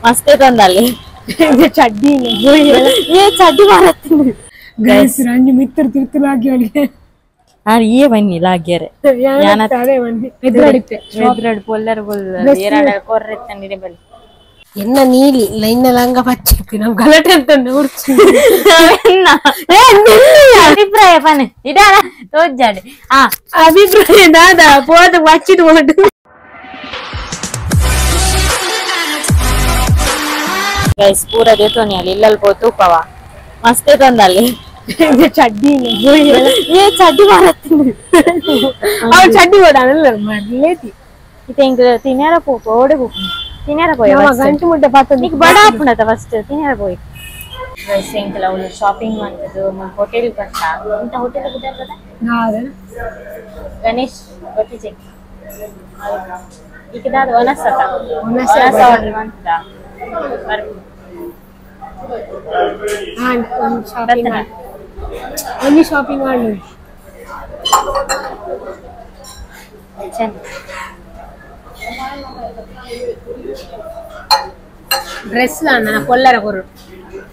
ಮಸ್ತ್ ತಂದಲ್ಲಿ ಚಡ್ಡಿ ಏ ಚಡ್ಡಿ ಮಾರತ್ತೀನಿ ಗೈಸ್ ರಂಜಿ ಮಿತ್ರ ತಿರ್ತಲಾಗಿ ಅವಳಿಗೆ ಆರ್ ಏ ಬನ್ನಿ ಲಾಗ್ಯಾರೆ ಅದೇ ಬನ್ನಿ ಎದುರಾಡಿತ್ತೆ ಎದುರಾಡ್ ಪೊಲ್ಲರ್ ಪೊಲ್ಲ ಏರಾಡ ಕೊರ್ರೆತ್ತಂಡಿದೆ ಬಲ್ಲಿ ಎನ್ನ ನೀಲಿ ಲೈನ್ ಲಂಗ ಪಚ್ಚಿತ್ತು ನಮ್ ಗಲಾಟೆ ಅಂತ ನೋಡ್ಚಿ ಅಭಿಪ್ರಾಯ ಪನೆ ಇದಾರ ತೋಜಾಡೆ ಆ ಅಭಿಪ್ರಾಯ ದಾದಾ ಪೋದ ವಚ್ಚಿದು ಓಡು ಗೈಸ್ ಪೂರ ದೇತೋನಿ ಅಲ್ಲಿ ಇಲ್ಲಲ್ಲಿ ಪೋ ತೂಪವ ಮಸ್ತ್ ತಂದಲ್ಲಿ ಚಡ್ಡಿ ಏ ಚಡ್ಡಿ ಮಾರತ್ತೀನಿ ಅವ್ಳು ಚಡ್ಡಿ ಓಡಾನಲ್ಲ ಮರ್ಲೇತಿ ಇತ್ತೆ ಇಂಕ್ ತಿನ್ಯಾರ ಪೋಪ ಓಡೆ ಪೋಪ ತಿನ್ಯಾರ ಪೋಯ ಗಂಟು ಮುಟ್ಟೆ ಪಾತ ನಿಕ್ ಬಡ ಆಪುಂಡತ ಫಸ್ಟ್ ತಿನ್ಯಾರ ಪೋಯ್ ಗೈಸ್ ಇಂಕ್ಲ ಅವ್ಳು ಶಾಪಿಂಗ್ ಮಾಡ್ತದ್ದು ಹೋಟೆಲ್ ಬಂತ ಇಂತ ಹೋಟೆಲ್ ಬುದಾರ್ದ ಗಣೇಶ್ ಗೊತ್ತಿಜೆ ಈಕದಾದ ವನಸತ ವನಸ ಆರ್ಡರ್ ಮಾಡ್ತದ ಒಂಜಿ ಶಾಪಿಂಗ್ ಮಾಡು ಚೆನ್ನ ಡ್ರೆಸ್ ನನ್ನ ಕೊಲ್ಲರ ಕೊರಡು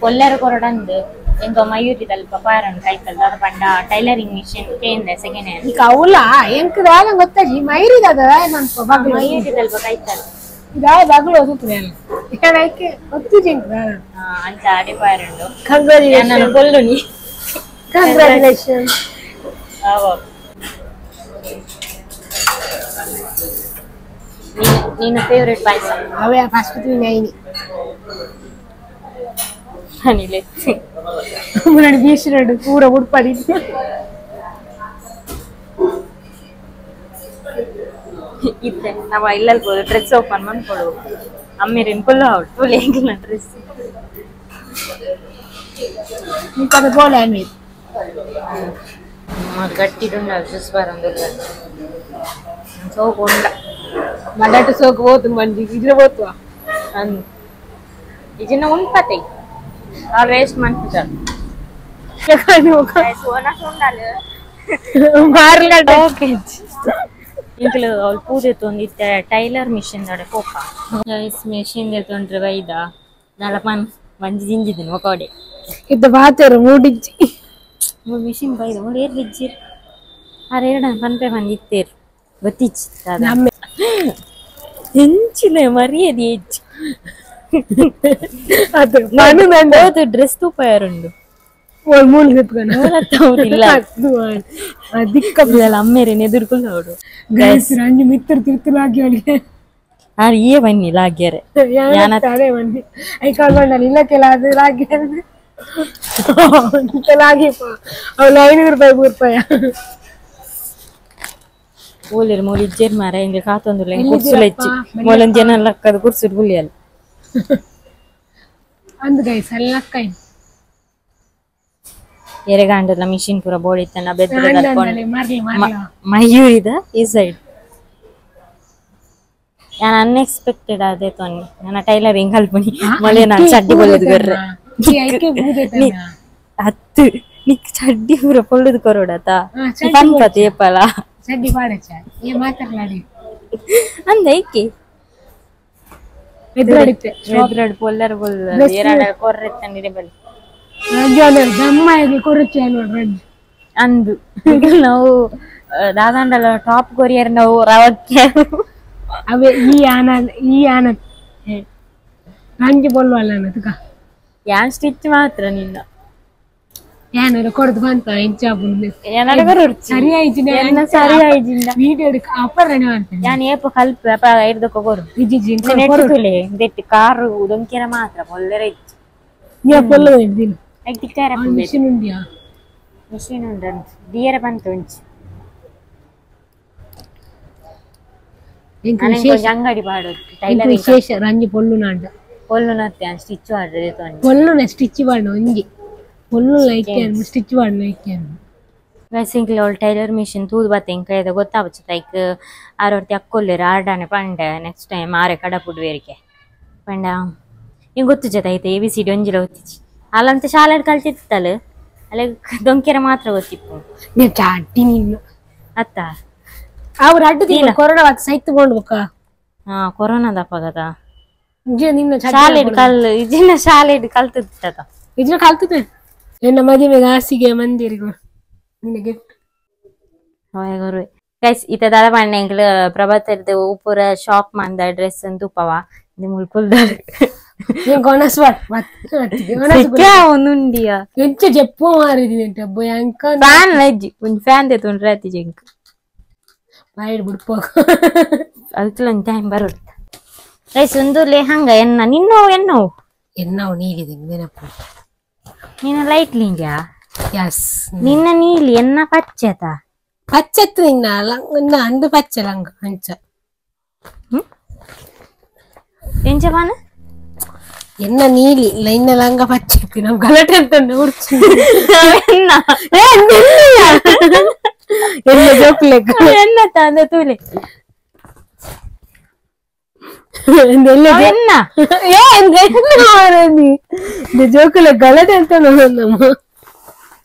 ಕೊಲ್ಲರ ಕೊರಡಂದು ಎಂಕ ಮಯೂರಿ ದಲ್ಪ ಪಾರನ್ ಕೈತಲ್ ದಾದ ಪಂಡ ಟೈಲರಿಂಗ್ ಮಿಷಿನ್ ಕೇಂದ್ರ ಸೆಕೆಂಡ್ ಹ್ಯಾಂಡ್ ಈಗ ಅವಲ ಎಂಕ್ ದಾದ ಗೊತ್ತಾಜಿ ಮಯೂರಿ ದಾದ ಮನ್ಪ ಬಗ್ಲು ಮಯೂರಿ ದಲ್ಪ ಕೈತಲ್ ಇದಾಯ ಬಗ್ಲು ಒದುಪುನೆ ಅಲ್ಲ ಗೊತ್ತಿಜಿ ಎಂಕ್ ದಾದ ಅಂಚ ಅಡೆ ಪಾರುಂಡು ಕಂಗ್ರಾಚುಲೇಷನ್ ನಾನು ಕೊಲ್ಲುನಿ ಕಂಗ್ರಾಚುಲೇಷನ್ ನೀನು ಫೇವರೇಟ್ ಪಾಯಸ ಅವೇ ಫಸ್ಟ್ ನೈನಿ ಅನಿಲೆ ಮುನ್ನಾಡಿ ಬೀಸಿನಡು ಪೂರ ಉಡ್ಪಾಡಿ ಇತ್ತೆ ನಾವು ಇಲ್ಲಲ್ಲಿ ಹೋದು ಡ್ರೆಸ್ ಓಪನ್ ಮಾಡ್ಕೊಡು ಅಮ್ಮಿರಿನ್ ಫುಲ್ ಔಟ್ ಫುಲ್ ಎಂಗಿಲ್ಲ ಡ್ರೆಸ್ ನಿಂಕದ ಬೋಲೆ ಅಮ್ಮಿ ಗಟ್ಟಿಡುಂಡ ಜ್ಯೂಸ್ ಬರಂದಿಲ್ಲ ಸೋಕು ಉಂಡ ಮಡಟು ಸೋಕು ಹೋತು ಮಂಜಿ ಇದ್ರ ಹೋತು ಅಂದ್ ಇಜಿನ ಉಂಡ್ಪತೆ ಅವ್ರು ವೇಸ್ಟ್ ಮಾಡ್ತಿದ್ದಾರೆ ಮಾರ್ಲಡ ಓಕೆ ಇಂಕ್ಲು ಅವ್ಳು ಪೂಜೆ ತೊಂದಿತ್ತೆ ಟೈಲರ್ ಮಿಷಿನ್ ದಡೆ ಪೋಪ ಗೈಸ್ ಮಿಷಿನ್ ತೊಂದ್ರೆ ಬೈದ ನಲಪನ್ ಮಂಜಿ ಜಿಂಜಿದಿನ ಒಕೋಡೆ ಇದ್ದ ಬಾತೇರು ಮೂಡಿಜ್ಜಿ ಮಿಷಿನ್ ಬೈದ ಮೂಡು ಏರ್ ಬಿಜ್ಜಿರ್ ಆರ್ ಎರಡ ಪನ್ಪೆ ಬಂದಿತ್ತೇರು ಗೊತ್ತಿಚ್ಚಿ ನಮ್ಮ ಹೆಂಚಿನ ಮರ್ಯಾದೆ ಹೆಚ್ಚು ಅದು ನಾನು ನಂದ ಅದು ಡ್ರೆಸ್ ತೂಪ ಯಾರುಂಡು ಓಳ್ ಮೂಲ ತಿಪ್ಕನ ಇಲ್ಲ ದಿಕ್ಕ ಇಲ್ಲ ಅಮ್ಮೇರೇನು ಎದುರ್ಕೊಳ್ಳ ಅವಳು ಗೈಸ್ ರಂಜಿ ಮಿತ್ರ ತಿರ್ತಲಾಗಿ ಅವಳಿಗೆ ಆರ್ ಏ ಬನ್ನಿ ಲಾಗ್ಯಾರೆ ಅದೇ ಬನ್ನಿ I ಕಾಲ್ ಮಾಡಲ್ಲ ಇಲ್ಲ ಕೆಲ ಅದು ಲಾಗಿ ಲಾಗಿ ಅವಳು 500 ರೂಪಾಯಿ 3 ರೂಪಾಯಿ ಓಲಿರ್ ಮೂಲಿ ಇಜ್ಜೇರ್ ಮಾರ ಹಿಂಗೆ ಕಾತೊಂದುಲ್ಲ ಹಿಂಗೆ ಕುರ್ಸುಲ ಹೆಚ್ಚು ಮೊಲೊಂದು ಜನ ಲಕ್ಕದ ಕುರ್ಸುಡ್ ಗುಲಿಯಲ್ಲ ಅಂದ್ ಗೈಸ್ ಅಲ್ಲಿ ಲಕ್ಕ ಎರೆಗಾಂಡಲ್ಲ ಮಿಷಿನ್ ಪೂರ ಬೋಳಿತ್ತನ ಬೆದ್ರ ಮಾರ್ಲಿ ಮಾರ್ಲಿ ಮಯೂರಿದ ಈ ಸೈಡ್ ನಾನು ಅನ್ಎಕ್ಸ್ಪೆಕ್ಟೆಡ್ ಅದೇ ತೊನ್ನಿ ನನ್ನ ಟೈಲರಿಂಗ್ ಕಲ್ಪನಿ ಮೊಳೆ ನಾನು ಚಡ್ಡಿ ಬೊಲ್ಲದು ಬರ್ರೆ ಹತ್ತು ನಿಕ್ ಚಡ್ಡಿ ಪೂರ ಪೊಳ್ಳುದು ಕೊರೋಡತ ಪನ್ಪತಿ ಏಪಲ ಚಡ್ಡಿ ಪಾಡಚ ಏ ಮಾತಾಡ್ಲಾಡಿ ಅಂದ ಐಕೆ ಎದುರಾಡಿತ್ತೆ ಎದುರಾಡ್ ಪೊಲ್ಲರ್ ಪೊಲ್ಲ ಏರಾಡ ಕೊರ್ರೆತ್ತಂಡಿದೆ ಬಲ್ಲಿ ರಂಜು ಅಂದ್ರೆ ದಮ್ಮ ಕೊರಚೆ ನೋಡಿ ರಂಜು ಅಂದು ನಾವು ದಾದಾಂಡಲ ಟಾಪ್ ಕೊರಿಯರ್ ನಾವು ರವಕ್ಕೆ ಅವೇ ಈ ಆನ ಈ ಆನ ರಂಜು ಬೊಲ್ಲುವಲ್ಲ ಅನ್ನೋದಕ್ಕ ಯಾನ್ ಸ್ಟಿಚ್ ಮಾತ್ರ ನಿನ್ನ ಯಾನರ ಕೊಡ್ದು ಬಂತ ಇಂಚಾಪುಂಡು ಸರಿ ಆಯ್ತು ಸರಿ ಆಯ್ಜಿಂದ ವಿಡಿಯೋ ಅಪ್ಪರಣೆ ಅಂತ ಯಾನ್ ಏಪ ಕಲ್ಪ ಅಪ ಐರ್ದಕ್ಕ ಕೊರು ಇಜ್ಜಿ ನೆಟ್ಟುಲೆ ದೆಟ್ಟಿ ಕಾರು ಉದೊಂಕೆರ ಮಾತ್ರ ಪೊಲ್ಲೆರ ಇಜ್ಜಿ ನೀ ಪೊಲ್ಲ ಇದ್ದೀನಿ ಐಕ್ ತಿಕ್ಕಾರ ಮಿಷಿನ್ ಉಂಡಿಯಾ ಮಿಷಿನ್ ಉಂಡು ದಿಯರ ಬಂತು ಒಂಚಿ ಅಂಗಡಿ ಪಾಡೋದು ಟೈಲರಿಂಗ್ ವಿಶೇಷ ರಂಜಿ ಪೊಲ್ಲು ನಾಂಡ ಪೊಲ್ಲು ನತ್ತೆ ಸ್ಟಿಚ್ ಆಡ್ರೆ ಪೊಲ್ಲುನ ಸ್ಟಿಚ್ ಪಾಡು ಒಂಜಿ ಪೊಲ್ಲು ಲೈಕ್ ಸ್ಟಿಚ್ ಪಾಡು ಲೈಕ್ ಗೈಸ್ ಅವಳು ಟೈಲರ್ ಮಿಷಿನ್ ತೂದು ಬತ್ತೆ ಇಂಕ ಇದು ಗೊತ್ತಾಪುಚು ಲೈಕ್ ಆರೊರ್ತಿ ಅಕ್ಕೊಲ್ಲೇರು ಆರ್ಡಾನೆ ಪಂಡೆ ನೆಕ್ಸ್ಟ್ ಟೈಮ್ ಆರೆ ಕಡಪುಡ್ವೇರಿಗೆ ಪಂಡ ಇಂಗ್ ಗೊತ್ತು ಜೊತೆ ಐತೆ A B C D ಒಂಜಿಲ ಗೊತ್ತಿಚ್ಚಿ ಅಲ್ಲಂತ ಶಾಲೆಡ್ ಕಲ್ತಿತ್ತಲ್ಲ ಅಲ್ಲ ದೊಂಕೆರ ಮಾತ್ರ ಗೊತ್ತಿಪ್ಪು ಚಾಟಿ ನೀನು ಅತ್ತ ಅವ್ರು ಅಡ್ಡು ತಿಂಗಳು ಕೊರೋನಾ ಸೈತ್ ಕೊಂಡು ಬೊಕ್ಕ ಹಾ ಕೊರೋನಾದ ಅಪ್ಪಗದ ಶಾಲೆಡ್ ಕಲ್ ಇಜಿನ ಶಾಲೆಡ್ ಕಲ್ತದ ಇಜಿನ ಕಲ್ತದೆ ಎನ್ನ ಮದುವೆಗೆ ಹಾಸಿಗೆ ಮಂದಿರಿಗೂ ನಿನ್ನ ಗಿಫ್ಟ್ ಗುರು ಗೈಸ್ ಇತ ದಾದ ಪಂಡ ಎಂಕ್ಲು ಪ್ರಭಾತರ್ದು ಉಪುರ ಶಾಪ್ ಮಂದ ಡ್ರೆಸ್ ಅಂತ ಉಪವ ಮುಲ್ಕುಲ್ದಾರ್ ಎಂಚ ಜಪ್ಪು ಮಾರಿದ್ದೀನಿ ಅಂಕ ಫ್ಯಾನ್ ಲಜ್ಜಿ ಒಂದು ಫ್ಯಾನ್ ತೆತ್ತುಂಡ್ರೆ ಅತಿ ಜಂಕ್ ಬಾಯಿಡ್ ಬಿಡ್ಪೋ ಅದಕ್ಕೆ ಒಂದು ಟೈಮ್ ಬರುತ್ತೆ ಗೈಸ್ ಒಂದು ಲೆಹಂಗ ಎನ್ನ ನಿನ್ನೋ ಎನ್ನೋ ಎನ್ನವು ನೀಲಿದೆ ನೆನಪು ನಿನ್ನ ಲೈಟ್ ಲಿಂಗ್ಯಾ ಎಸ್ ನಿನ್ನ ನೀಲಿ ಎನ್ನ ಪಚ್ಚೆತ ಪಚ್ಚತ್ತು ನಿನ್ನ ಲಂಗ ಅಂದು ಪಚ್ಚೆ ಲಂಗ ಅಂಚ ಎಂಚ ಪಾನ ಎನ್ನ ನೀಲಿ ಇನ್ನ ಲಂಗ ಪಚ್ಚೆ ನಮ್ ಗಲಾಟೆ ಅಂತ ನೋಡ್ಚಿ ಎನ್ನ ಜೋಕ್ಲೆಗ್ ಎನ್ನ ತಂದ ತೂಲೆ ಎನ್ನ ಜೋಕುಲ ಗಲಾಟೆ ಅಂತ ನಮ್ಮ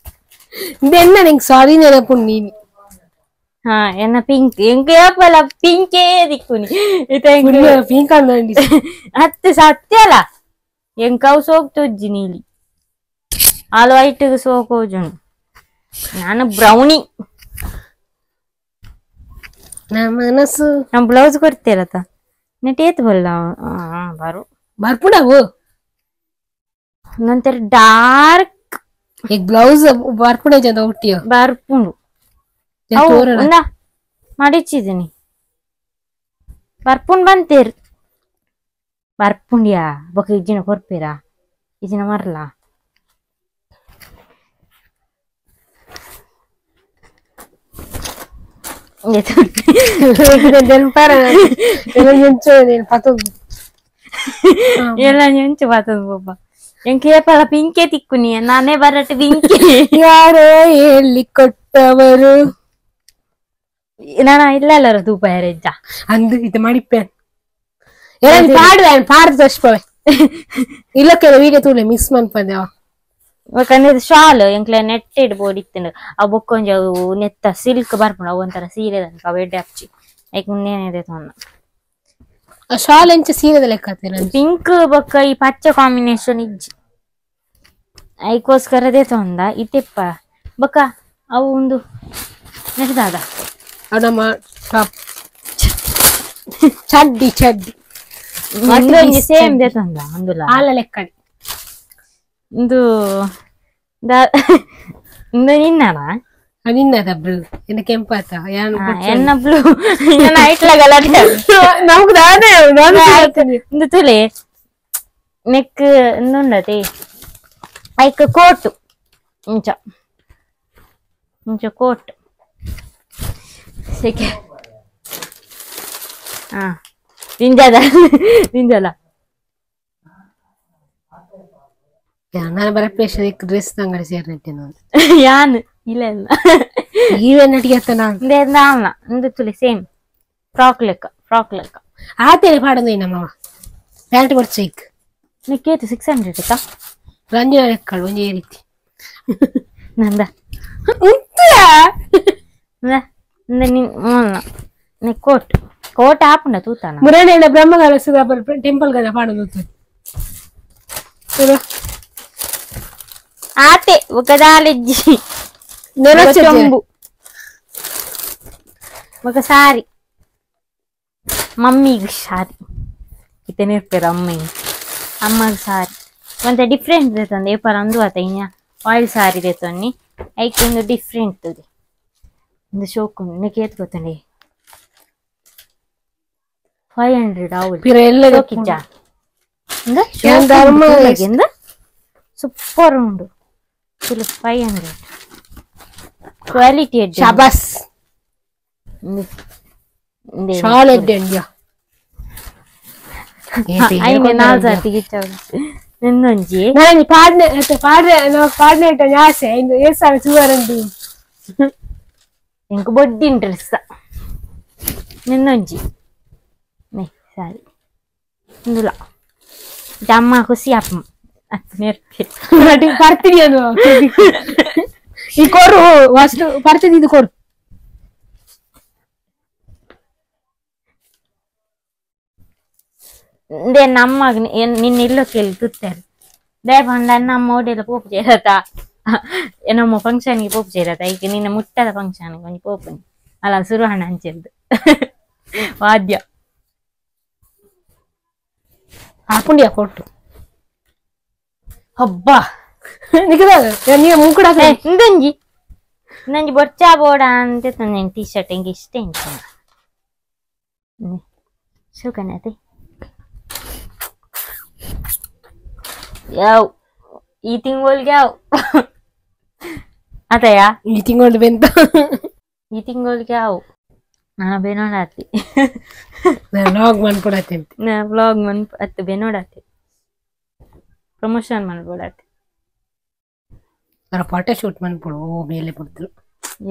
ಎನ್ನ ನಿಂಗೆ ಸಾರಿ ನೆನಪು ನೀಲಿ ಹಾ ಎನ್ನ ಪಿಂಕ್ ಎಂಕ ಏಪಲ ಪಿಂಕೇ ದಿಕ್ಕುನಿ ಪಿಂಕ್ ಅಂದಂಡಿ ಅತ್ತೆ ಸತ್ಯ ಅಲ್ಲ ಎಂಕವು ಸೋಕ್ ತೊಜ್ಜಿ ನೀಲಿ ಆಲ್ ವೈಟ್ ಸೋಕ್ ಹೋಜುನು ನಾನು ಬ್ರೌನಿ ಮನಸ್ಸು ನಮ್ಮ ಬ್ಲೌಸ್ ಕೊಡ್ತೀರತ ನೆಟ್ ಏತ್ ಬಲ್ಲ ಬರು ಬರ್ಪುಡವು ನಂತರ ಡಾರ್ಕ್ ಈಗ ಬ್ಲೌಸ್ ಬರ್ಪುಡ ಜನ ಒಟ್ಟಿಯೋ ಬರ್ಪುಂಡು ಮಡಿಚಿದ್ದೀನಿ ಬರ್ಪುಂಡ್ ಬಂತೇರ್ ಬರ್ಪುಂಡ್ಯಾ ಬೊಕ ಇಜ್ಜಿನ ಕೊರ್ಪೇರಾ ಇಜ್ಜಿನ ಮರ್ಲಾ ಎಲ್ಲ ಎಂಚು ಪಾತದ ಪಾಪ ಎಂಕೆ ಏಪಲ ಪಿಂಕೆ ತಿಕ್ಕುನಿ ನಾನೇ ಬರಟ್ ಪಿಂಕೆ ಯಾರೋ ಎಲ್ಲಿ ಕೊಟ್ಟವರು ನಾನ ಇಲ್ಲ ಅಲ್ಲರ ತೂಪ ಯಾರೆಜ್ಜ ಅಂದು ಇದು ಮಡಿಪೆ ಪಾಡುವೆ ಪಾಡ್ದು ತೋರಿಸ್ಪವೆ ಇಲ್ಲ ಕೆಲವು ವೀಡಿಯೋ ತೂಲೆ ಮಿಸ್ ಮನ್ಪಂದೆ ಯಾಕಂದ್ರೆ ಶಾಲ್ ಎಂಕ್ಲೆ ನೆಟ್ಟೆಡ್ ಬೋರ್ಡ್ ಇತ್ತು ಅವು ಬೊಕ್ಕೊಂಜಿ ಅವು ನೆತ್ತ ಸಿಲ್ಕ್ ಬರ್ಪುಂಡು ಅವು ಒಂಥರ ಸೀರೆ ತನಕ ಅವು ಎಡ್ಡೆ ಅಪ್ಚಿ ಐಕ್ ಮುಂದೇನಿದೆ ತೊಂದ ಶಾಲ್ ಎಂಚ ಸೀರೆದ ಲೆಕ್ಕ ಪಿಂಕ್ ಬೊಕ್ಕ ಈ ಪಚ್ಚ ಕಾಂಬಿನೇಷನ್ ಇಜ್ಜಿ ಐಕೋಸ್ಕರದೇ ತೊಂದ ಇತ್ತೆಪ್ಪ ಬೊಕ್ಕ ಅವು ಒಂದು ನೆಟ್ದಾದ ನಮ್ಮ ಟಾಪ್ ಚಡ್ಡಿ ಚಡ್ಡಿ ಸೇಮ್ they ತಂದ ಅಂದುಲ ಆಲ ಲೆಕ್ಕ ಇಂದು ಇಂದು ನಿನ್ನನ ನಿನ್ನದ ಬ್ಲೂ ಎನ್ನ ಕೆಂಪಾತ ಎನ್ನ ಬ್ಲೂ ಎನ್ನ ಐಟ್ಲ ಗಲಾಟೆ ನಮ್ಗೆ ದಾನೆ ಇಂದು ತುಲೆ ನೆಕ್ ಇಂದುಂಡತೆ ಐಕ್ ಕೋಟು ಇಂಚ ಇಂಚ ಕೋಟ್ ಸೆಕೆ ಹಾ ನಿಂಜದ ನಿಂಜಲ ನಾನು ಬರಪೇಶ ಡ್ರೆಸ್ ಅಂಗಡಿ ಸೇರಿಟ್ಟೆ ನಾನು ಯಾನ್ ಇಲ್ಲ ಇಲ್ಲ ಈವೇ ನಟಿಗೆ ನಾನು ಇಂದು ತುಲೆ ಸೇಮ್ ಫ್ರಾಕ್ ಲೆಕ್ಕ ಫ್ರಾಕ್ ಲೆಕ್ಕ ಆತೇನೆ ಪಾಡೋದು ನಮ್ಮವ ಪ್ಯಾಂಟ್ ಕೊಡ್ಸೈಕ್ ನಿಕ್ಕೇತು 600 ಆಯ್ತಾ ರಂಜನ ಲೆಕ್ಕಳು ಒಂದೇ ರೀತಿ ನಂದ ಕೋಟ್ ಕೋಟ್ ಆಪುಂಡ ತೂತಾನ ಮುರಾಣಿ ಬ್ರಹ್ಮಗಾಲ ಟೆಂಪಲ್ ಗದ ಪಾಡೋದು ಆತೆ ಒಕದಾಲೆಜ್ಜಿ ಚೊಂಬು ఒక ಸಾರಿ ಮಮ್ಮಿಗೆ ಸಾರಿ ಇತ್ತನೇ ಇರ್ಪೇರು ಅಮ್ಮಗೆ ಅಮ್ಮಗೆ ಸಾರಿ ಒಂತ ಡಿಫ್ರೆಂಟ್ ದೇತಂದು ಏಪರ ಅಂದು ಆತ ಇನ್ನ ಆಯಿಲ್ ಸಾರಿ ದೇತೊನ್ನಿ ಐಕ್ ಒಂದು ಡಿಫ್ರೆಂಟ್ ತುದಿ ಒಂದು ಶೋಕು ನಿನಗೆ ಏತ್ ಗೊತ್ತಂడి 500 ಆవులు ಶೋಕಿಜ್ಜಾ ಸೂಪರ್ ಉಂಡು 500 ಕ್ವಾಲಿಟಿ ಶಾಬಾಸ್ ಶಾಲ್ ಎಡ್ಡೆ ನಿನ್ನೊಂಜಿ ನಾನು ಪಾಡ್ನೆ ಪಾಡ್ರೆ ಪಾಡ್ನೆ ಆಸೆ ಏಳು ಸಾವಿರ ಸುಮಾರು ಎಂಕ್ ಬೊಡ್ಡಿ ಡ್ರೆಸ್ ನಿನ್ನೊಂಜಿ ನೇ ಸಾರಿ ಇಂದುಲ ಅಮ್ಮ ಖುಷಿ ಅಪ್ಪ ಬರ್ತೀನಿ ಅದು ಈ ಕೊರು ಅಷ್ಟು ಬರ್ತೀನಿ ಇದು ಕೊರು ಇಂದೇ ನಮ್ಮಗ್ ನಿನ್ನ ಇಲ್ಲಕ್ಕೆ ತುತ್ತಾರೆ ದಯ ಪಂಡ ನಮ್ಮ ಓಡೆಲ್ಲ ಪೋಪು ചേರತ ನಮ್ಮ ಫಂಕ್ಷನ್ಗೆ ಪೋಪು ചേರತ ಈಗ ನಿನ್ನ ಮುಟ್ಟದ ಫಂಕ್ಷನ್ ಒಂಜಿ ಪೋಪುನಿ ಅಲ್ಲ ಸುರು ಹಣ ಅಂಚೆಲ್ದು ವಾದ್ಯ ಆಪುಂಡಿಯ ಕೊಟ್ಟು ಹಬ್ಬ ನೀ ಮೂಕುಡ ಇಂದಂಜಿ ನಂಜಿ ಬೊರ್ಚಾ ಬೋಡ ಅಂತ ತಂದೆ ಟೀ ಶರ್ಟ್ ಹಿಂಗೆ ಇಷ್ಟ ಇಂಚ ಸುಗನತೆ ಯಾವ ಈ ತಿಂಗಳಿಗೆ ಯಾವ ಅತಯ ಈ ತಿಂಗಳು ಬೆಂತ ಈ ತಿಂಗಳಿಗೆ ಯಾವ ನಾನು ಬೆನೋಡಾತಿ ವ್ಲಾಗ್ ಮನ್ಪಡಾತಿ ನಾ ವ್ಲಾಗ್ ಮನ್ ಅತ್ತು ಬೆನೋಡಾತಿ ಪ್ರಮೋಷನ್ ಮನ್ಪಡಾತಿ ಅವರ ಫೋಟೋ ಶೂಟ್ ಮನ್ಪಡು ಓ ಮೇಲೆ ಪಡ್ತರು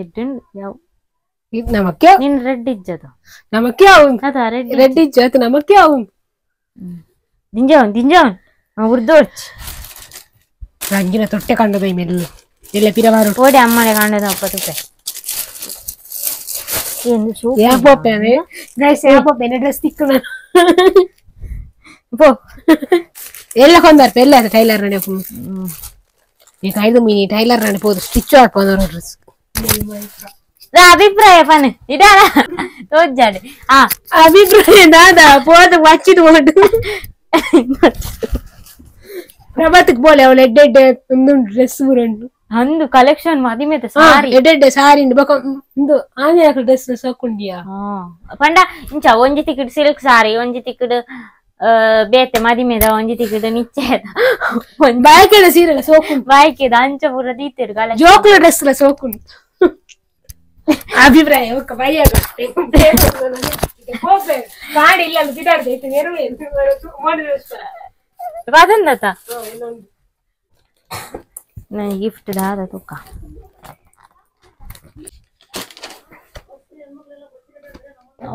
ಎಡ್ಡು ಯಾವ ಇದು ನಮಕ್ಕೆ ನೀನ್ ರೆಡ್ ಇಜ್ಜದು ನಮಕ್ಕೆ ಅವು ಅದ ರೆಡ್ ರೆಡ್ ಇಜ್ಜ ನಮಕ್ಕೆ ಅವು ದಿಂಜವನ್ ದಿಂಜವನ್ ಉರ್ದೋರ್ಚ್ ರಂಗಿನ ತೊಟ್ಟೆ ಕಂಡದ ಈ ಮೇಲೆ ಎಲ್ಲ ಪಿರವಾರು ಓಡಿ ಅಮ್ಮನೆ ಕಂಡದ ಅಪ್ಪ ತುಪ್ಪೆ ಏನು ಸೂಪ್ ಯಾಪಪ್ಪೆ ಗೈಸ್ ಯಾಪಪ್ಪೆ ಡ್ರೆಸ್ ತಿಕ್ಕು ಪೋ ಎಲ್ಲ ಕೊಂದಾರ್ಪ ಎಲ್ಲ ಟೈಲರ್ ನಡೆ ಈ ಕೈದು ಮೀನಿ ಟೈಲರ್ ನಡೆ ಪೋದು ಸ್ಟಿಚ್ ಆಡ್ಪೋದವ್ರ ಡ್ರೆಸ್ ಅಭಿಪ್ರಾಯ ಪನ್ ಇದಾರ ತೋಜಾಡೆ ಆ ಅಭಿಪ್ರಾಯ ದಾದಾ ಪೋದು ವಚ್ಚಿದು ಓಡು ಪ್ರಭಾತ್ಗೆ ಬೋಲೆ ಅವಳು ಎಡ್ಡೆ ಎಡ್ಡೆ ಒಂದು ಡ್ರೆಸ್ ಉಂಟು ಅಂದು ಕಲೆಕ್ಷನ್ ಮದಿಮೆತ ಸಾರಿ ಎಡ್ಡೆ ಎಡ್ಡೆ ಸಾರಿ ಉಂಡು ಬೊಕ ಇಂದು ಆನೆ ಡ್ರೆಸ್ ಸಾಕುಂಡಿಯಾ ಪಂಡ ಇಂಚ ಒಂಜಿ ತಿಕ್ಕಡ್ ಸಿಲ್ಕ್ ಸಾರಿ ಒಂಜಿ ತಿಕ್ಕಡ್ ಬೇತೆ ಮದಿಮೆದ ಒಂಜಿ ತಿಕ್ಕಡ್ ನಿಚ್ಚೆದ ಬಾಯ್ಕೆದ ಸೀರೆ ಸೋಕುಂಡು ಬಾಯ್ಕೆದ ಅಂಚ ಪೂರ ದೀತೆರು ಕಲೆಕ್ಷನ್ ಜೋಕುಲ ಡ್ರೆಸ್ ಲ ಸೋಕುಂಡು ಅಭಿಪ್ರಾಯ ಓಕೆ ಬೈ ಕಾಡಿ ಇಲ್ಲ ಬಾದಂದತ ನಾನು ಗಿಫ್ಟ್ ದಾದ ತುಕ್ಕ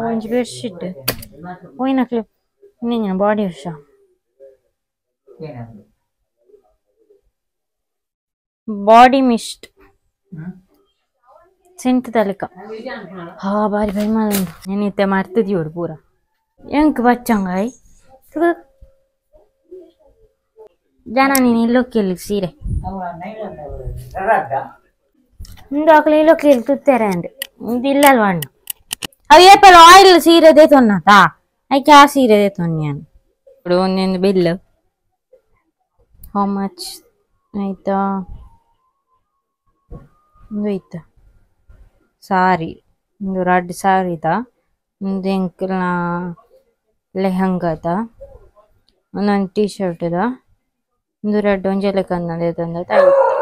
ಒಂಜಿ ಬೆಡ್ಶೀಟ್ ಹೋಯ್ನಕ್ಲೆ ನಿನ್ನ ಬಾಡಿ ವಾಶ ಬಾಡಿ ಮಿಸ್ಟ್ ಸೆಂಟ್ ತಲಕ ಹಾ ಬಾರಿ ಬೈ ಮಾಲಂಡು ನೆನೀತೆ ಮರ್ತಿದ್ಯೋಡು ಪೂರ ಎಂಕ್ ಬಚ್ಚಂಗಾಯ್ ಜನ ನೀನು ಇಲ್ಲೊಕ್ಕೆಲ್ಲಿ ಸೀರೆ ಇಂದು ಅಕಲ ಇಲ್ಲೊಕ್ಕೆಲ್ಲಿ ತುತ್ತಾರೆ ಅಂದು ಇದು ಇಲ್ಲಲ್ವ ಅಣ್ಣ ಅವು ಏಪಲ್ ಆಯಿಲ್ ಸೀರೆ ತೊನ್ನತಾ ಐಕೆ ಆ ಸೀರೆ ತೊನ್ಯಾನು ఇప్పుడు ಒಂದೊಂದು ಬಿಲ್ how much ಆಯ್ತಾ ಒಂದು ಆಯ್ತಾ ಸಾರಿ ಒಂದು ರಡ್ಡ್ ಸಾರಿದ ಒಂದು ಎಂಕಲ್ನ ಲೆಹಂಗಾದ ಒಂದೊಂದು ಟೀ ಶರ್ಟ್ದ ಒಂದು ರಡ್ಡ್ ಒಂಜೆ ಲೆಕ್ಕಂದ ಆಯ್ತು.